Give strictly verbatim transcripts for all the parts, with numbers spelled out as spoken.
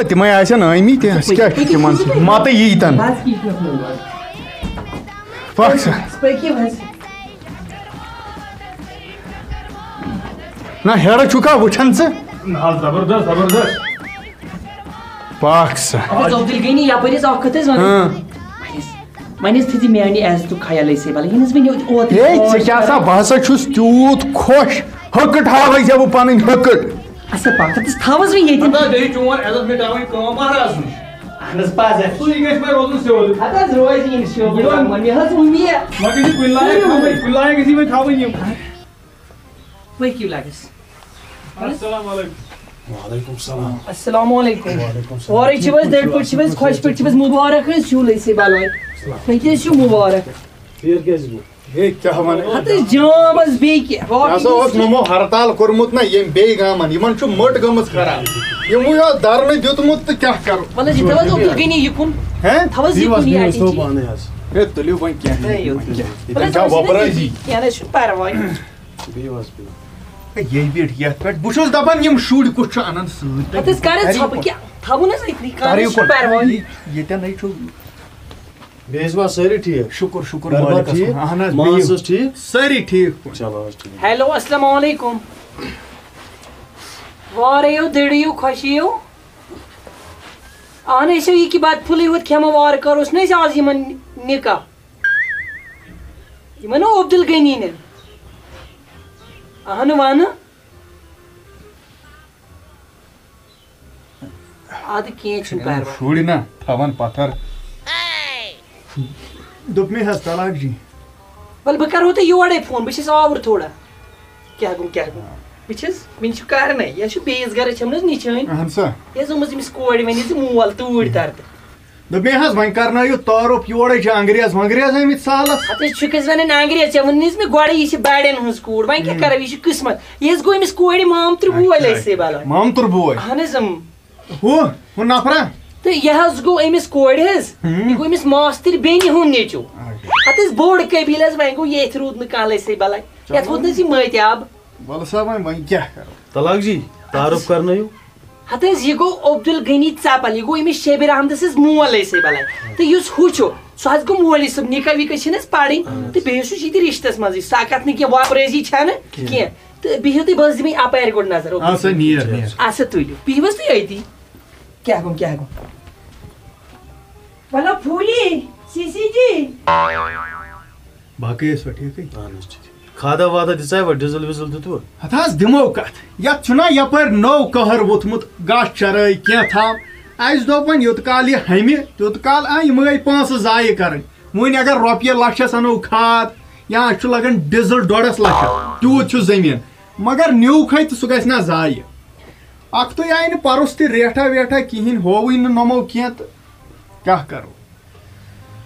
تِمے آسن آمٕتۍ، اَسہِ کیٛاہ چھُ تِمن سۭتۍ؟ مَتہٕ یی تَن۔ پَکھ سا۔ نہ، ہیرٕ چھُکھا وٕچھان ژٕ؟ نہ حظ، زبردست، زبردست۔ پَکھ سا۔ اَدٕ حظ، عبدالغنی، یَپٲرۍ حظ اَکھ کَتھ حظ وَنہٕ۔ ہاں۔ وۄنۍ حظ تھٲیزِ میٛانہِ عزتُک خیال أسۍ بَلہٕ۔ یہِ نہٕ حظ مےٚ اوترٕ ہے، ژےٚ کیٛاہ سا، بہٕ ہسا چھُس تیوٗت خۄش، ہٕکٕٹ ہاوَے ژےٚ بہٕ پَنٕنۍ ہٕکٕٹ۔ اَسا پَکھ، تَتھ حظ تھاو حظ وۄنۍ ییٚتٮ۪ن۔ ہتا بیٚیہِ چون عزت مِٹاوٕنۍ کٲم مہراز سٕنٛز۔ اَہَن حظ، پَزِ اَسہِ۔ سُے گژھِ وۄنۍ روزُن سیوٚد۔ ہَتہٕ حظ روزِ اِنشاءاللہ۔ وۄنۍ مےٚ حظ اُمید۔ وۄنۍ گژھِ کُنہِ لایَق تھاوٕنۍ، کُنہِ لایَق گژھِ وۄنۍ تھاوٕنۍ یِم۔ پٔکِو لَگَس۔ السلام علیکم۔ وعلیکم السلام۔ السلام علیکم۔ وعلیکم السلام۔ اورَے چھِو حظ، دٔرۍ پٲٹھۍ چھِو حظ، خۄش پٲٹھۍ چھِو حظ، مُبارک حظ چھِو لٔسے بَلٲے۔ تۄہہِ تہِ حظ چھِو مُبارک۔ ژیر کیٛازِ گوٚو؟ ہے، کیٛاہ وَنہٕ؟ ہَتہٕ حظ جام حظ بیٚیہِ کیٛاہ؟ یہِ ہسا اوس نوٚمو ہرتال کوٚرمُت نہ ییٚمۍ بیٚیہِ گامَن، یِمَن چھُ مٔٹ گٔمٕژ خراب۔ یِموٕے اوس دھرنہٕ دیُتمُت تہٕ کیٛاہ کَرو؟ وَلہٕ حظ، یہِ تھاو حظ عبدالغنی یِکُن۔ ہہ؟ تھاو حظ یِکُن یہِ اَتہِ۔ پانَے حظ۔ ہے، تُلِو وۄنۍ کینٛہہ۔ ہے، یِکُن یِکُن۔ ییٚتٮ۪ن وَلہٕ حظ، چھا وۄپرٲزی؟ کینٛہہ نہ حظ چھُنہٕ پَرواے۔ بِہِو حظ، بِہِو۔ ہے، یے بیٖٹھ یَتھ پٮ۪ٹھ۔ بہٕ چھُس دَپان، یِم شُرۍ کُس چھُ اَنان سۭتۍ؟ اَتھ حظ کَر حظ ژھۄپہٕ کیٛاہ؟ تھاوُن حظ أتنٕے، کَر کَرُن حظ چھُنہٕ پَرواے۔ یہِ، ییٚتٮ۪ن ہے چھُ۔ بیٚیہِ ٲسوا سٲری ٹھیٖک؟ شُکُر، شُکُر گَرٕ بار مٲلِکَس ٹھیٖک؟ کُن۔ اَہَن حظ، ماس بِہِو۔ ٲس ٹھیٖک؟ سٲری ٹھیٖک پٲٹھۍ۔ چلو حظ، ٹھیٖک۔ ہیلو، السلام علیکُم۔ وارٕ یِیِو، دِرِ یِیِو، خۄش یِیِو۔ اَہَن، أسۍ چھِ یہِ کہِ بَتہٕ پھوٚلٕے یوت کھٮ۪مو، وارٕ کَروس نہٕ أسۍ آز یِمَن نِکاح۔ یِمَن اوس عبدالغنی نٮ۪ن۔ اَہَن وَنہٕ۔ اَدٕ کینٛہہ چھُنہٕ پَرواے۔ شُرۍ نا تھاوان پَتھر۔ دوٚپ مےٚ حظ، طلاق جی۔ وَلہٕ بہٕ کَرہو تۄہہِ یورَے فون، بہٕ چھَس آوُر تھوڑا۔ کیٛاہ گوٚو، کیٛاہ گوٚو؟ بہٕ چھَس، وٕنہِ چھُ کَرنَے، یہِ چھُ بیٚیِس گَرَس چھَم نہٕ حظ نِچٲنۍ۔ اَہَن سا۔ یہِ حظ ٲمٕژ أمِس کورِ وَنہِ زِ مول توٗرۍ تَر تہٕ۔ دوٚپمَے حظ، وۄنۍ کرنٲیِو تعارُف، یورے چھِ انگریز ونگریز آمٕتۍ سالس۔ ہتہٕ حظ چھُکھ حظ ونان انگریز، ژےٚ ووٚنُے نہٕ مےٚ گۄڈے یہِ چھِ بڑٮ۪ن ہٕنٛز کوٗر، وۄنۍ کیٛاہ کرو، یہِ چھُ قٕسمت۔ یہِ حظ گوٚو أمِس کورِ مامتٕرۍ بوے اچھا، لٔسۍ سے بلان۔ مامتُر بوے۔ اہن حظ، اۭں۔ ہُہ، ہُہ نفرا۔ تہٕ یہِ حظ گوٚو أمِس کورِ حظ، ہُم۔ یہِ گوٚو أمِس ماستٕرۍ بیٚنہِ ہُنٛد نیٚچوٗ۔ اچھا۔ ہتہٕ حظ بوٚڑ قبیٖل حظ، وۄنۍ گوٚو ییٚتھۍ روٗد نہٕ کانٛہہ لٔسۍ سے بلان۔ یتھ ووٚت نہٕ حظ یہِ مٲتیاب۔ وَلہٕ سا وۄنۍ، وۄنۍ کیٛاہ کرو؟ طلاق جی، تعارُف کرنٲیِو۔ ہتہٕ حظ، یہِ گوٚو عبدالغنی ژپل، یہِ گوٚو أمِس شبیر احمدس حظ مول ٲسۍ بلاے۔ تہٕ یُس ہُہ چھُ، سُہ حظ گوٚو مولوی صٲب، نِکاح وِکاح چھِنہٕ حظ پرٕنۍ۔ اہن حظ۔ تہٕ بیٚیہِ اوس یہِ تہِ رِشتس منٛزٕے، سۄ کتھ نہٕ کینٛہہ، وۄپرٲزی چھنہٕ کینٛہہ۔ کینٛہہ۔ تہٕ بِہِو تُہۍ، بہٕ حظ دِمہٕ یپارِ گۄڈٕ نظر۔ آ سا، نیر، نیر۔ آ سا، تُلِو، بِہِو حظ تُہۍ أتی۔ کیٛاہ گوٚو، کیٛاہ گوٚو؟ ولا پھوٗلی، سی سی جی۔ باقٕے ٲسوا ٹھیٖکٕے؟ اہن حظ، ٹھیٖک۔ کھادا وادا دِژاے وۄنۍ، ڈیٖزل ویٖزل دیُتوٕ؟ ہتہٕ حظ دِمو کتھ، یتھ چھُنا یپٲرۍ نوٚو قہر ووٚتھمُت، گش چرٲے کینٛہہ تھام۔ اسہِ دوٚپ وۄنۍ یوٚت کال یہِ ہمہِ، تیوٚت کال آ یِم گٔے پونٛسہٕ ضایع کرٕنۍ۔ وۄنۍ اگر رۄپیہِ لچھس انو کھاد، یا اسہِ چھُ لگان ڈیٖزل ڈۄڈس لچھس، تیوٗت چھُ زٔمیٖن۔ مگر نیوٗکھٕے تہٕ سُہ گژھِ نا ضایع۔ اکھتُے آیہِ نہٕ پرُس تہِ ریٹھا ویٹھا کِہینۍ، ہووٕے نہٕ نوٚمو کینٛہہ تہٕ کیٛاہ کرو؟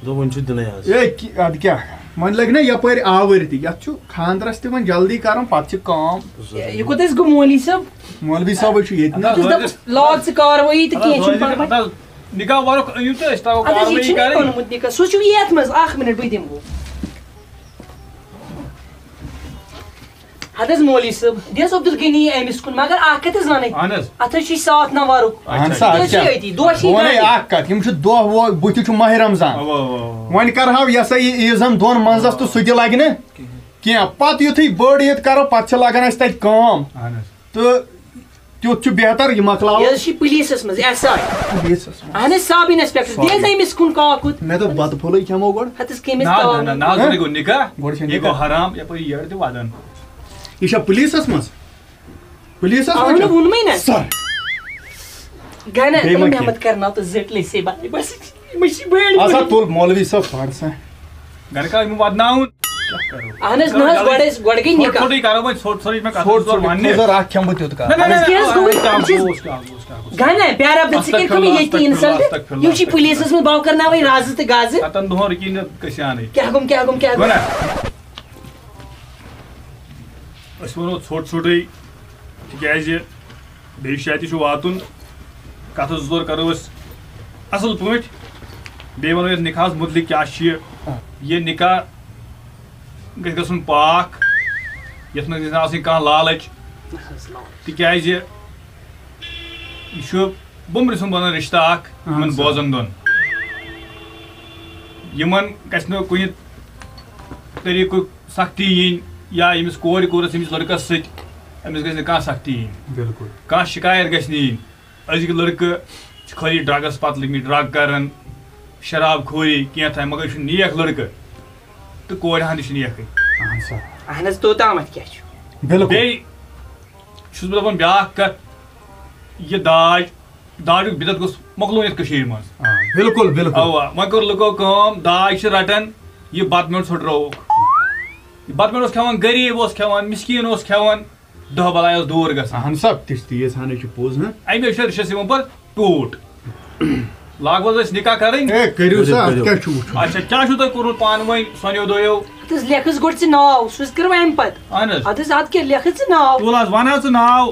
دوٚپ وۄنۍ چھُ دِنَے آز۔ اے، کہِ-، اَدٕ کیٛاہ؟ وۄنۍ لٔگۍ نا یَپٲرۍ آوٕرۍ تہِ۔ یَتھ چھُ خانٛدرَس تہِ وۄنۍ جلدی کَرُن، پَتہٕ چھِ کٲم۔ یہِ کوٚت اَسہِ گوٚو مولوی صٲب؟ مولوی صٲبٕے چھُ ییٚتہِ نا۔ اَدٕ حظ، لاگ ژٕ کاروٲیی تہٕ کینٛہہ چھُنہٕ پَرواے۔ اَدٕ حظ، نِکاح وَرُک أنِو تہٕ أسۍ ترٛاوو اَدٕ حظ، یہِ کاروٲیی چھُنہٕ کَرٕنۍ۔ اوٚنمُت نِکاح، سُہ چھُ یَتھ منٛز، اَکھ مِنَٹ، بہٕ دِمہٕ بہٕ۔ اَدٕ حظ مولوی صٲب، دِ حظ عبدالغنی أمِس کُن، مگر اَکھ کَتھ حظ وَنٕنۍ؟ اَہَن حظ۔ اَتھ حظ چھُ یہِ ساتھ نہ وَرُک۔ اَہَن سا، یہِ حظ اَدٕ چھُ کیٛاہ؟ أتی، دۄہ چھِ یہِ بہٕ وَنَے گَرِ۔ اَکھ کَتھ، یِم چھِ دۄہ وۄہ، بٕتھِ چھُ ماہِ رمضان۔ اَوا، اَوا، اَوا۔ وۄنۍ کَرٕہاو یہِ ہسا یہِ عیٖزَن دۄن منٛزَس تہٕ سُہ تہِ لَگہِ نہٕ کِہیٖنۍ۔ کینٛہہ۔ پَتہٕ یُتھُے بٔڑ عیٖد کَرو، پَتہٕ چھِ لَگان اَسہِ تَتہِ کٲم۔ اَہَن حظ۔ تہٕ تیُتھ چھُ بہتر، یہِ مۄکلاوو۔ یہِ حظ چھِ پُلیٖسَس منٛز، ایس آی۔ پُلیٖسَس منٛز۔ اَہَن حظ، سب انسپیکٹر۔ دِ حظ أمِس کُن کاکُت۔ مےٚ دوٚپ بَتہٕ پھوٚلٕے کھٮ۪مو گۄڈٕ۔ ہَتَس کٔمِس نہ، تاو؟ نہ، نہ، نہ، آز ہہ؟ گوٚو نِکاح۔ گۄڈٕ چھا یہِ نِکاح؟ گوٚو حرام، یَپٲرۍ یٔڈ تہِ وَدان۔ یہِ چھا پُلیٖسَس منٛز؟ پُلیٖسَس منٛز اَہَن، چھا؟ ووٚنمَے نہ۔ سَر۔ گَنہ، بیٚیہِ ما محمد کینٛہہ؟ کَرناو تہٕ زِٹلے سے بَنٕے۔ بَس، یِمَے چھِ بٔڑۍ۔ اَسا تُل مولوی صٲب، پَر سا۔ گَرِ کَر یِمَن وَدناوُن؟ کیٛاہ کَرو؟ اَہَن حظ، نہ حظ، گۄڈٕ ٲسۍ، گۄڈٕ گٔے ژھوٚٹ نِکاح۔ ژھوٚٹٕے کَرو وۄنۍ، ژھوٚٹ، ژھوٚٹ، یہِ چھِ مےٚ کَتھ ژھوٚٹ، ژھوٚٹ ژھوٚٹ، وَننہِ۔ خٔزٕر اَکھ کھٮ۪مہٕ بہٕ تیُتھ کَر۔ نہ، نہ، نہ، اَہَن حظ، کیٛاہ حظ گوٚو؟ کیٛاہ گوٚو، کیٛاہ گوٚو؟ گَنہ، پیارا، بہٕ ژٕ کیٛاہ کَمہِ ییٚتہِ اِنسَلٹ؟ یہِ چھِ پُلیٖسَس منٛز باو کَرناوٕے رازٕ تہٕ گازٕ۔ کَتَن دۄہَن رُکی نہٕ کٔسۍ اَنٕے۔ کیٛاہ گوٚو، کیٛاہ گوٚو، کیٛاہ گوٚو؟ گوٚو نا؟ أسۍ وَنو ژھوٚٹ ژھوٚٹٕے، تِکیٛازِ بیٚیہِ جایہِ تہِ چھُ واتُن۔ کَتھٕ زٕ ژور کَرو أسۍ اَصٕل پٲٹھۍ۔ بیٚیہِ وَنو یَتھ نِکاحَس مُتعلِق کیٛاہ چھُ یہِ۔ یہِ نِکاح گژھِ گژھُن پاک، یَتھ منٛز گژھِ نہٕ آسٕنۍ کانٛہہ لالٕچ، تِکیٛازِ یہِ چھُ بُمرِ سُنٛد بنان رشتہٕ اکھ اہن یِمن سا۔ بوزن دۄن۔ یِمن گژھِ نہٕ کُنہِ طریٖقُک سختی یِنۍ، یا ییٚمِس کورِ کوٚرُس ییٚمِس لڑکس سۭتۍ، أمِس گژھِ نہٕ کانٛہہ سختی یِنۍ۔ بِلکُل۔ کانٛہہ شکایت گژھِ نہٕ یِنۍ۔ أزِکۍ لڑکہٕ چھِ خٲلی ڈرگس پتہٕ لٔگۍ مٕتۍ، ڈرگ کران، شراب خوری، کینٛہہ تام، مگر یہِ چھُ نیک لڑکہٕ تہٕ کورِ ہن تہِ چھِ نیکٕے۔ اہن سا۔ اہن حظ، توٚتامَتھ کیٛاہ چھُ؟ بِلکُل۔ بیٚیہِ چھُس بہٕ دَپان بیٛاکھ کَتھ، یہِ داج، داجُک بِدعت گوٚژھ مۄکلُن یَتھ کٔشیٖرِ منٛز۔ آ، بِلکُل، بِلکُل۔ اَوا، وۄنۍ کوٚر لُکو کٲم، داج چھِ رَٹان، یہِ بَتہٕ میوٚنٛڈ ژھۄٹرٲوُکھ۔ یہِ بَتہٕ میوٚنٛڈ اوس کھٮ۪وان، غریٖب اوس کھٮ۪وان، مِسکیٖن اوس کھٮ۪وان، دۄہ بَلاے اوس دوٗر گژھان۔ اَہَن سا، تِژھ تیٖژ ہَنٕے چھِ پوٚز، ہہ؟ اَمے چھِ رِشتَس یِوان پَتہٕ ٹوٗٹ۔ لاگو حظ أسۍ نِکاح کَرٕنۍ۔ ہے، کٔرِو سا، کٔرِو، اَتھ کٔرِو۔ کیٛاہ چھُ وٕچھُن؟ اچھا، کیٛاہ چھُو تۄہہِ کوٚرمُت پانہٕ ؤنۍ سۄنیو دۄیو؟ اَتھ حظ لیکھ حظ گۄڈٕ ژٕ ناو، سُہ حظ کَرو اَمہِ پَتہٕ۔ اَہَن حظ۔ اَدٕ حظ، اَدٕ کیٛاہ لیکھ حظ ژٕ ناو؟ تُل حظ، وَن حظ ژٕ ناو۔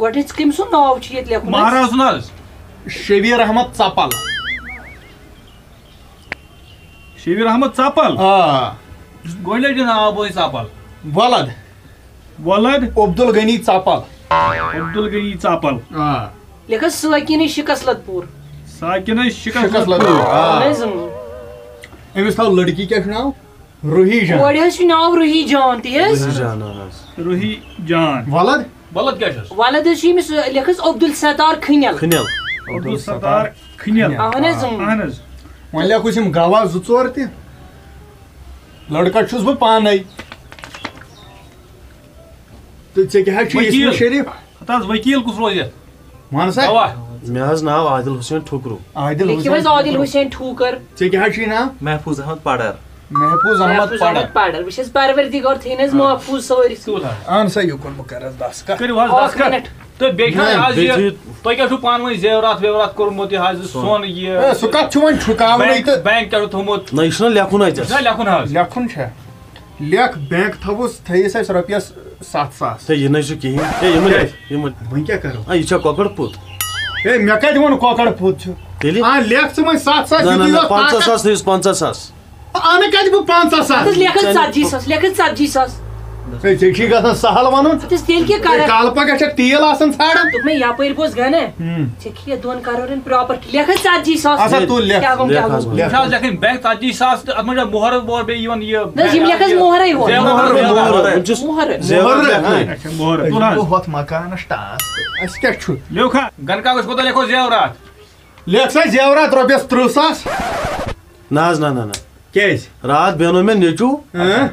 گۄڈٕنِچ کٔمۍ سُنٛد ناو چھُ ییٚتہِ لیکھُن اَسہِ؟ مہراز سُنٛد حظ۔ شبیر احمد ژپل۔ شبیر احمد ژپل؟ آ۔ گۄڈٕنِچ ناو بوے ژپل۔ ولد۔ ولد؟ عبدالغنی ژپل۔ عبدالغنی ژپل۔ آ۔ لیکھ حظ سٲکِنٕے شِکس لت پوٗر۔ ساکِنٕے شِکس شِکس لت لت پوٗر۔ پوٗر، آ۔ اہن حظ، اۭں۔ أمِس تھاو لڑکی کیٛاہ چھُ ناو؟ روحی جان۔ کورِ حظ چھُ ناو روحی جان تہِ حظ۔ روحی جان، اہن حظ۔ روحی جان۔ ولد؟ ولد کیٛاہ چھُس؟ ولد حظ چھُ أمِس، لیکھ حظ عبدالستار کھنٮ۪ل۔ کھنٮ۪ل۔ عبدالستار کھنٮ۪ل۔ اہن حظ، اۭں۔ اہن حظ۔ وۄنۍ لیکھُس یِم گواہ زٕ ژور تہِ۔ لڑکہٕ چھُس بہٕ پانے۔ تہٕ ژےٚ کیٛاہ حظ چھُے وکیٖل۔ اسمِ شریٖف؟ ہتہٕ حظ، وکیٖل کُس روزِ؟ وَن سا۔ گواہ۔ مےٚ حظ ناو عادل حسین ٹھُکرو۔ عادل لیکھِو حظ حسین عادل ٹھُکرو۔ حسین ٹھوکر۔ ژےٚ کیٛاہ حظ چھُے ناو؟ محفوظ احمد پڑر۔ محفوظ احمد محفوظ پڑر۔ احمد پڑر۔ وٕچھ حظ، پروردگار تھٲیِن حظ محفوظ سٲری۔ تُل حظ۔ اہن سا، یُکُن بہٕ کَرٕ حظ دَس کَتھ۔ کٔرِو حظ اَکھ دَس کَتھ۔ مِنَٹ۔ تہٕ بیٚیہِ چھُ نہ، حظ بیٚیہِ یہِ، تھٲیِو۔ تۄہہِ کیٛاہ چھُو پانہٕ ؤنۍ زیورات ویورات کوٚرمُت یہِ حظ، یہِ سۄن۔ سۄن یہِ؟ اے، سُہ کَتھ چھُ وۄنۍ ٹھُکاونٕے بینک، تہٕ؟ بینک کیٛاہ چھُو تھوٚومُت؟ نہ، یہِ چھُنہ لیکھُن اَتہِ۔ یہِ چھُنہ لیکھُن حظ؟ لیکھُن چھا؟ لیکھ، بینک تھاوُس، تھٲیِس اَسہِ رۄپیَس ستھ ساس۔ ہے، یہِ نَے چھُ کِہیٖنۍ۔ ہے، یِمَن، کیٛازِ؟ یِمَن۔ وۄنۍ کیٛاہ کَرو؟ آ، یہِ چھا کۄکَر پوٚت؟ ہے، مےٚ کَتہِ ووٚن کۄکَر پوٚت چھُ؟ تیٚلہِ؟ آ، لیکھ ژٕ وۄنۍ ستھ ساس، نہ، نہ، یُتُے نہ، یوت پنٛژاہ ساس طاقت۔ تھٲیِس، پنٛژاہ ساس۔ اَنہٕ کَتہِ بہٕ پنٛژاہ ساس؟ اَتھ حظ لیکھ حظ ژَتجی ساس، لیکھ حظ ژَتجی ساس۔ ہے، ژےٚ چھی گژھان سہل وَنُن۔ اَتھ حظ تیٚلہِ کیٛاہ ہے، کَرٕ؟ کالہٕ پَگاہ چھَکھ تیٖل آسان ژھانٛڈان۔ دوٚپمَے، یَپٲرۍ بوز گَنہٕ۔ ہُم۔ ژےٚ کھیٚیہِ دۄن کَرورَن پراپرٹی، لیکھ حظ ژَتجی ساس۔ اَسا تُل لیکھ۔ کیٛاہ گوٚو، لیکھ کیٛاہ حظ، گوٚو؟ لیکھ۔ وٕچھ حظ، لیکھٕنۍ بینک ژَتجی ساس تہٕ اَتھ منٛز چھا مۄہر وۄہر بیٚیہِ یِوان یہِ؟ نہ حظ، یِم لیکھ حظ مۄہرَے یوت۔ زیورات، مۄہر، زیورات۔ مۄہر۔ یِم چھِ مۄہر۔ زیورات مۄہر۔ لیکھٕنۍ۔ اچھا، مۄہر۔ یہِ تُل حظ۔ گوٚو ہۄتھ مکانَس ٹاس تہٕ اَسہِ کیٛاہ چھُ؟ لیوکھا۔ گَنہٕ کاغذ کوٗتاہ لیکھو زیورات؟ لیکھ سا زیورات رۄپیَس تٕرٛہ ساس۔ نہ حظ، نہ، نہ، نہ۔ کیٛازِ؟ راتھ بیٚہنو مےٚ نیٚچوٗ۔ اۭں۔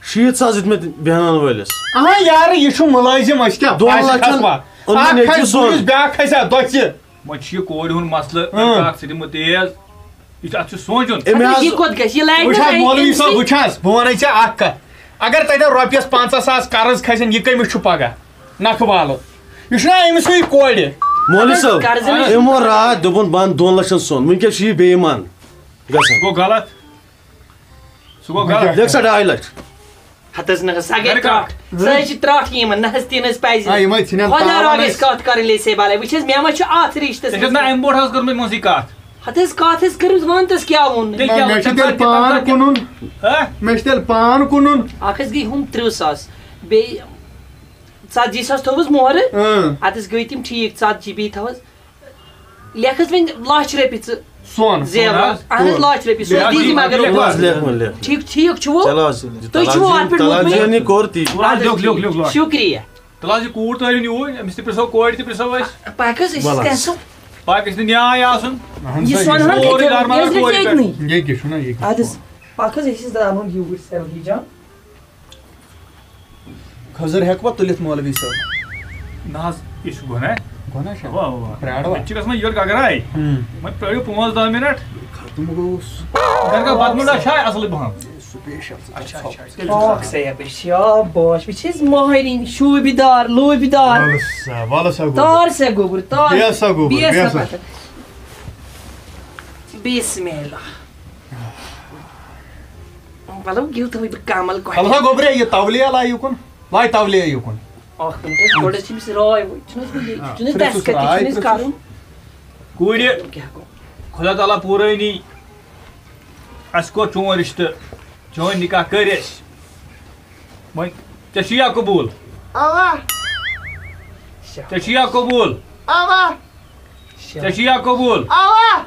شیٖتھ ساس دیُت مےٚ بیٚہناون وٲلِس۔ اہاں یارٕ، یہِ چھُ مُلٲزِم، أسۍ کیٛاہ دۄن پاسہِ لَچھَن کھسوا؟ اوٚن مےٚ اَکھ نیٚچوٗ کھسہِ سۄن۔ گُرِس، بیٛاکھ کھسہِ ہا دۄژِ۔ وۄنۍ چھُ یہِ کورِ ہُنٛد مسلہٕ، اۭں۔ بیٛاکھ سۭتۍ دِمو تیز۔ یہِ چھُ، اَتھ چھُ سونٛچُن۔ أمۍ اَدٕ حظ یہِ کوٚت گژھِ؟ یہِ لاگہِ وٕچھ نہٕ حظ، مولوی أمۍ صٲب، سٕے؟ وٕچھ حظ، بہٕ وَنَے ژےٚ اَکھ کَتھ۔ اگر تَتٮ۪ن رۄپیَس پنٛژاہ ساس قرض کھسن، یہِ کٔمِس چھُ پَگاہ نَکھٕ والُن؟ یہِ چھُنہ أمۍ سٕے کورِ۔ مولوی صٲب، قرض نہٕ۔ أمۍ ووٚن راتھ، دوٚپُن، بہٕ اَنہٕ دۄن لَچھَن سۄن، وٕنۍکٮ۪س چھُ یہِ بے ایمان۔ گژھان۔ گوٚو غلط۔ سُہ گوٚو غلط۔ لیکھ سا ڈاے لَچھ۔ ہتہٕ حظ نہ حظ، سۄ گٔے گرِ ترٛٹھ۔ کَتھ؟ سۄ حظ چھِ ترٛٹھ یِمن، نہ حظ تہِ نہٕ حظ پَزِ آ، نہٕ۔ یِم حظ ژھٕنن خۄدا پاوان رۄب اَسہِ۔ گژھِ کَتھ کَرٕنۍ لے سے بالے۔ وٕچھ حظ، مےٚ ما چھُ اَتھ رِشتَس ژےٚ چھَتھ منٛز نہ کینٛہہ۔ اَمہِ برونٛٹھ حظ کٔرمٕژ منٛزٕے کَتھ؟ ہتہٕ حظ، کَتھ حظ کٔرٕس، وَن تہٕ کیٛاہ ووٚن؟ تیٚلہِ نہ، کیٛاہ مےٚ ووٚن؟ چھِ تَمہِ تیٚلہِ ساتہٕ، تَمہِ پان ساتہٕ کیٛاہ؟ کٕنُن۔ ہہ؟ مےٚ چھِ تیٚلہِ پان کٕنُن۔ اَکھ حظ گٔے ہُم تٕرٛہ ساس، بیٚیہِ ژتجی ساس تھوٚوُس مۄہرٕ۔ اۭں۔ اَتھ حظ گٔے تِم ٹھیٖک، ژتجی بیٚیہِ تھاو حظ۔ لیکھ حظ وۄنۍ لَچھ رۄپیہِ ژٕ۔ سۄن۔ زیور۔ سۄن حظ؟ اَہن حظ، سۄن۔ لَچھ رۄپیہِ، سُہ حظ لیکھ، دیٖزِ لیکھ، مگر لیکھ، یور۔ لیکھ، لیکھ، لیکھ۔ ٹھیٖک، ٹھیٖک چھُو؟ چلو حظ، ٹھیٖک۔ تُہۍ چھِوٕ تَلہٕ اَتھ پٮ۪ٹھ تَلہٕ مطمئن؟ جٲنی کوٚر تی۔ اَدٕ حظ، لیوٚکھ، لیوٚکھ، ٹھیٖک۔ لیوٚکھ، لیوٚکھ۔ شُکریہ۔ تَلہٕ حظ، یہِ کوٗر تٲرِن یوٗرۍ، أمِس تہِ پرٛژھو، کورِ تہِ پرٛژھو أسۍ۔ پَکھ حظ، أسۍ وَلہٕ حظ۔ کینٛہہ سُہ۔ پَکھ، أسۍ نہٕ نیاے آسُن۔ اَہَن یہِ سا، سۄن یہِ ہن سورُے کیٛاہ دَرمَنٛگا کَرِ؟ کورِ یہِ پٮ۪ٹھ۔ گٔے کِنہٕ یہِ کیٛاہ چھُنہ، یہِ کیٛاہ اَدٕ حظ، چھُ؟ پَکھ حظ، أسۍ ٲسۍ زانُن یوٗرۍ سیلری جان۔ خٔزٕر ہٮ۪کوا تُلِتھ مولوی صٲب؟ نہ حظ، یہِ چھُ گۄناہ۔ گۄناہ چھا؟ اَوا، اَوا۔ پرٛاروا؟ مےٚ تہِ چھِ گژھان یورٕ گگرے۔ ہُم۔ وۄنۍ پرٛٲرِو پانٛژھ دَہ مِنٹ۔ ختم گوٚوُس۔ گرِ کا بتہٕ میوٚنٛڈا چھا اَصلٕے پَہَم؟ سُپیشل۔ اچھا، اچھا، اچھا۔ پاک سا یَپٲرۍ، شاباش، وٕچھ حظ ماہرِنۍ، شوٗبہِ دار، لوٗبہِ دار۔ وَلہٕ سا، وَلہٕ سا گوٚبُر۔ تار سا گوٚبُر، تار۔ بیٚہہ سا گوٚبُر، بیٚہہ بیٚہہ سا۔ سا پَتہٕ۔ بسم اللہ۔ مطلب، یہِ تھاوٕ بہٕ کمل کۄٹھِ۔ البتہ گوٚبرے، یہِ تولیہ لا یُکُن، لایہِ تولیہ یُکُن۔ اکھ مِنٹ حظ، گۄڈٕ چھِ أمِس راے وۄنۍ، چھُنہٕ حظ وۄنۍ یہِ، آ، چھُنہٕ حظ پرٛژھُس دستخط، یہِ راے، چھُنہٕ حظ پرٛژھُس۔ کَرُن؟ کورِ کیٛاہ گوٚو؟ خۄدا تعالیٰ پوٗرٲنی، اَسہِ کوٚر چون رِشتہٕ، چون نکاح کٔرۍ اَسہِ۔ وۄنۍ ژےٚ چھُ یا قبوٗل؟ اَوا۔ ژےٚ چھُ یا قبوٗل؟ اوا۔ ژےٚ چھُ یا قبوٗل؟ اوا۔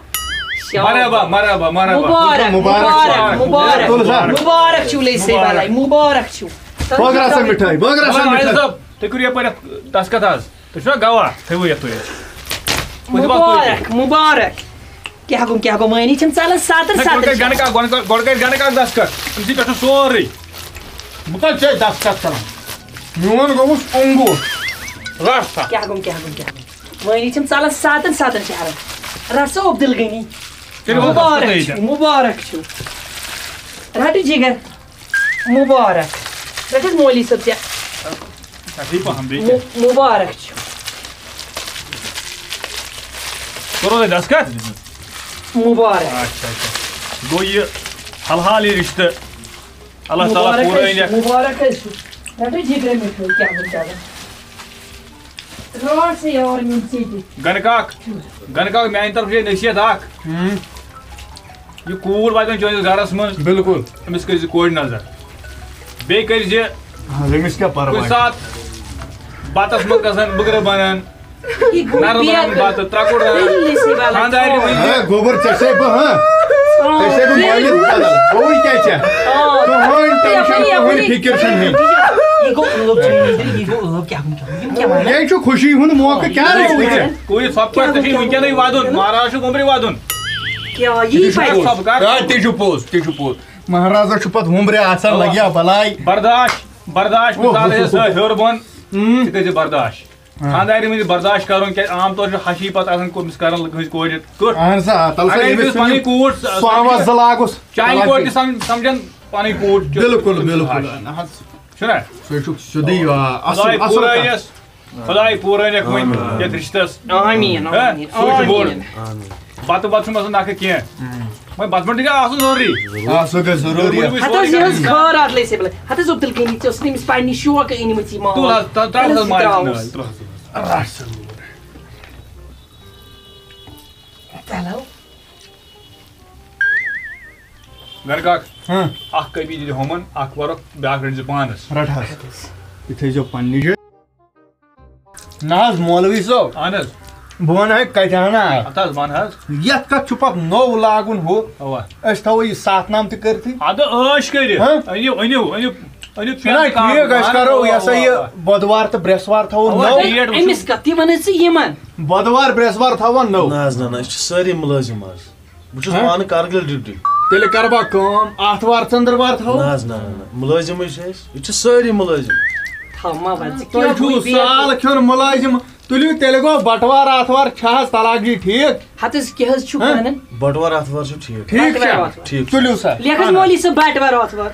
شاباش۔ مرحبا، مرحبا، مرحبا۔ مُبارک، مُبارک، مُبارک، مُبارک۔ تُل سا۔ مُبارک چھُو لیسے مُبارک۔ بلاے، مُبارک چھُو۔ بٲگراو سا مِٹھٲے، بٲگراو سا آ، مِٹھٲے۔ صٲب، تُہۍ کٔرِو یَپٲرۍ اَتھ دستخط حظ۔ تُہۍ چھِوا گواہ؟ تھٲیِو یَتھ تُہۍ۔ تُہۍ چھِوا مُبارک، مُبارک۔ کیٛاہ گوٚم، کیٛاہ گوٚم؟ مٲنی چھِم ژَلان سَتَن نہ، گۄڈٕ سَتَن کَرِ گَنہٕ کاک، گۄڈٕ کَرِ، گۄڈٕ کَرِ گَنہٕ کاک دستخط۔ أمِس چھِ پٮ۪ٹھٕ سورُے۔ بہٕ کَتہِ چھُس دستخط کَران؟ میون گوٚوُس اوٚنٛگوٗٹھ۔ رَٹھ سا۔ کیٛاہ گوٚم، کیٛاہ گوٚم، کیٛاہ گوٚم؟ مٲنی چھِم ژَلان سَتَن سَتَن شہرَن۔ رَٹھ سا عبدالغنی۔ تیٚلہِ گوٚو مُبارک دستخط چھُ، ییٚتٮ۪ن۔ مُبارک چھُ۔ رَٹہٕ جِگر۔ مُبارک۔ رَٹہٕ مولوی صٲب ژےٚ۔ اَتھ یی پَہَم بیٚیہِ مُ-، کیٛاہ؟ مُبارک چھُ۔ کوٚروٕ تۄہہِ دستخط؟ مُبارک۔ اچھا، اچھا۔ گوٚو یہِ حلحال یہِ رِشتہٕ۔ اللہ تعالیٰ مُبارک پوٗرٕ حظ أنِتھ۔ چھُ، مُبارک حظ چھُ۔ رَٹہٕ جِگرٕ مِٹھٲے، کیٛاہ گوٚو، کیٛاہ گوٚو؟ راتھ سے یار نیوٗم ژےٚ تہِ۔ گنہٕ کاک، گنہٕ کاک، میٛانہِ طرفہٕ چھےٚ نصیحت اکھ۔ ہُم۔ یہِ کوٗر واتہِ وۄنۍ چٲنِس گرس منٛز۔ بِلکُل۔ أمِس کٔرۍ زِ کورِ نظر۔ بیٚیہِ کٔرۍ زِ اہن حظ، أمِس کیٛاہ پرواے؟ کُنہِ ساتہٕ بتس منٛز گژھن بٕگرٕ بنان، یہِ گوٚو نرٕ بنان بیٚیہِ بتہٕ، ترٛکُر رنان، یہِ لٔسی والا خانٛدارِ چھُ۔ وٕنہِ۔ ہے، گوٚبُر، ژےٚ چھے بہٕ، ہاں؟ ژےٚ چھے بہٕ مٲلِس بدل۔ گوٚوُے کیٛاہ ژےٚ؟ آ۔ کٕہٕنۍ ٹینشن، یپٲرۍ، کٕہٕنۍ یپٲرۍ۔ فِکر چھَنہٕ ہیٚنۍ۔ یہِ گوٚو ٲب چیٚنۍ، یہِ گوٚو ٲب کیٛاہ گوٚو؟ یِم کیٛاہ وَنان؟ یہِ چھُ خوشی ہُنٛد موقعہٕ، کیٛاہ یہِ رَوُکھ ژےٚ؟ گوٚو یہِ ژھۄپہٕ کَر ژےٚ چھُے وٕنکیٚنٕے وَدُن؟ مہراز چھُ وُمبرِ وَدُن۔ کیٛاہ یہِ یہِ چھُ پَزِ؟ پوٚز۔ ژھۄپہٕ کَر۔ آ، تہِ چھُ پوٚز، تہِ چھُ پوٚز۔ مہرازس چھُ پتہٕ وُمبرِ آسان، اَوا۔ لگیا بلاے۔ برداش، برداش، اوہ، مثال اوہ، ٲسۍ اوہ۔ سۄ ہیوٚر بۄن، اۭں۔ ژٕ کٔرۍ زِ برداش۔ اۭں۔ خانٛدارِ مٔنٛزۍ برداش کرُن، کیٛازِ عام طور چھُ ہشی پتہٕ آسان کٔمِس کران کٲنٛسہِ کورِ کُٹھ۔ اہن سا، آ، تَلہٕ سا اگر ییٚمِس أمِس پنٕنۍ نہٕ کوٗر سۄ سمجھِ، آواز زٕ لاگُس۔ چانہِ کورِ تہِ سم-، سمجھن پنٕنۍ کوٗر کیُتھ، بِلکُل، کیُتھ بِلکُل۔ ہش۔ اہن حظ۔ چھُنہ؟ سُہ چھُ سیوٚدُے، آ، اصٕل، خداے اصٕل پوٗرٲیِس۔ کتھ۔ خداے پوٗرٲوِنَکھ وۄنۍ آمین۔ یَتھ رِشتَس۔ آمین، ہہ؟ آمین، سُے چھُ بوٚڑ۔ آمین۔ بَتہٕ وَتہٕ چھُنہٕ آسان نَکھٕ کینٛہہ۔ وۄنۍ بَتہٕ بَتہٕ تہِ گژھِ آسُن ضروٗری۔ آ، سُہ گژھِ ضروٗری۔ ضروٗری وٕچھ ہَتہٕ حظ، یہِ حظ وۄنۍ۔ خٲر اَتھ لَسہِ بَلَے۔ ہَتہٕ حظ عبدالغنی، ژےٚ اوس نہٕ أمِس پنٛنہِ شوقہٕ أنۍمٕژ یہِ مال۔ تُل حظ، تہٕ ترٛاو حظ تَلہٕ ماجہِ ترٛاوُس۔ نٲلۍ، تُل حظ، تُل حظ۔ رَٹھ سا لوٗر۔ تَلو۔ گَرٕ کاک، ہاں۔ اَکھ کٲپی دِتہِ ہُمَن، اَکھ وَرُکھ، بیٛاکھ رٔٹۍ زِ پانَس۔ رَٹھ حظ۔ یہِ تھٲیزیو پنٛنہِ جایہِ۔ نہ حظ مولوی صٲب۔ اہن حظ۔ بہٕ وَنہٕ ہا کَتہِ اَنہٕ ہا۔ ہَتہٕ حظ وَن حظ۔ یَتھ کَتھ چھُ پَتہٕ نوٚو لاگُن ہُہ۔ اَوا۔ أسۍ تھاوو یہِ سَتھ نام تہِ کٔرتھٕے۔ اَدٕ عٲش کٔرِتھ۔ ہہ؟ أنِو، أنِو، أنِو، أنِو چھُنہ پٮ۪نٛت کانٛہہ، ٹھیٖک، أسۍ اَوا، کَرو اَوا، یہِ ہسا اَوا، یہِ اَوا۔ بۄدوار تہٕ برٛٮ۪سوار تھاوو اَوا، نوٚو۔ ڈیٹ وٕچھِو۔ أمِس کَتھ، تِمَن حظ چھِ یِمَن۔ بۄدوار برٛٮ۪سوار تھاوو نوٚو۔ نہ حظ، نہ، نہ، أسۍ چھِ سٲری مُلٲزِم آز۔ بہٕ چھُس ہہ؟ پانہٕ کارگِل ڈیوٹی۔ تیٚلہِ کَرٕ بہٕ کٲم، آتھوار ژٔنٛدٕروار تھاوو۔ نہ حظ، نہ، نہ، نہ۔ مُلٲزِمٕے چھِ أسۍ۔ یہِ چھِ سٲری مُلٲزِم۔ تھاو ما وَن ژٕ تۄہہِ کیٛاہ چھُو گوٚو بیٚیہِ سال اَتھ؟ کھیوٚن مُلٲزِم، تُلِو تیٚلہِ گوٚو بَٹوار آتھوار چھا حظ طلاق جی ٹھیٖک؟ ہَتہٕ حظ کیٛاہ حظ چھُو ہہ؟ وَنان؟ بَٹوار آتھوار چھُ ٹھیٖک۔ ٹھیٖک بَٹوار چھا؟ آتھوار۔ ٹھیٖک چھُ۔ تُلِو سا۔ لیکھ حظ اَہَن حظ۔ مولوی صٲب بَٹوار آتھوار۔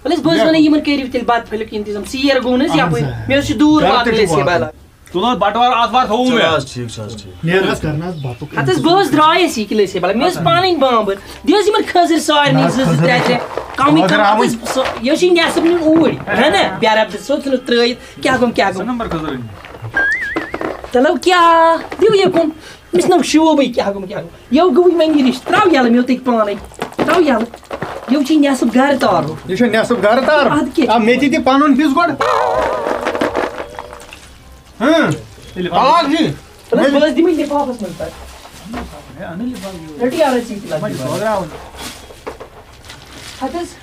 وَلہٕ حظ، بہٕ حظ لیکھ۔ وَنَے یِمَن کٔرِو تیٚلہِ بَتہٕ پھٔلیُک اِنتظام۔ ژیر گوٚو نہٕ حظ اَہَن یَپٲرۍ۔ سا۔ مےٚ حظ چھُ دوٗر گَرٕ تہِ واتُن چھُ أسۍ یہِ واتُن۔ بَلاے۔ تُل حظ، بَٹوار آتھوار تھوٚوُ چلو مےٚ۔ حظ، ٹھیٖک چھُ حظ، ٹھیٖک۔ نیر حظ، کر نہ حظ بَتُک۔ ہَتہٕ حظ، بہٕ حظ درٛایَس یہِ کہِ لٔسۍ بَلاے۔ مےٚ ٲس پَنٕنۍ بامبٕر۔ دِ حظ یِمَن کھٔزٕرۍ سارنٕے نہ حظ، زٕ، زٕ، کھٔزٕرۍ ترٛےٚ، ترٛےٚ۔ کَمٕے کَم، کھٔزٕر اَتھ حظ، سُہ، یہِ حظ چھِ نٮ۪صٕب نیُن اوٗرۍ۔ ہہ نہ، بیرَب دِ، ژھٕن نہٕ ترٛٲیِتھ۔ کیٛاہ گوٚم، کیٛاہ زٕ گوٚم؟ نمبر کھٔزٕر أنۍ۔ چلو، کیٛاہ؟ دِیِو یہِ کُن۔ أمِس نہ شوٗبٕے، کیٛاہ گوٚم، کیٛاہ گوٚم؟ یہِ گوٚوُے وۄنۍ یہِ رِشتہٕ۔ ترٛاو یَلہٕ، مےٚ اوٚن تٔتۍ پانَے۔ ترٛاو یَلہٕ۔ یہِ چھِ نٮ۪صٕب گَرٕ تارُن۔ یہِ چھُ نٮ۪صٕب گَرٕ تارُن؟ اَدٕ کیٛاہ؟ آ، مےٚ تہِ دِ پَنُن حِصہٕ گۄڈٕ۔ ہاں۔ ییٚلہِ طلاق جی۔ تَلہٕ حظ، بہٕ حظ دِمہٕ لِفافَس منٛز پَتہٕ۔ ہے، اَنہٕ لِفافہٕ یورٕ۔ رٔٹِو یَلہٕ ژٕ تہِ وۄنۍ چھُ لَفافہٕ۔ بٲگراوُن۔ ہَتہٕ حظ۔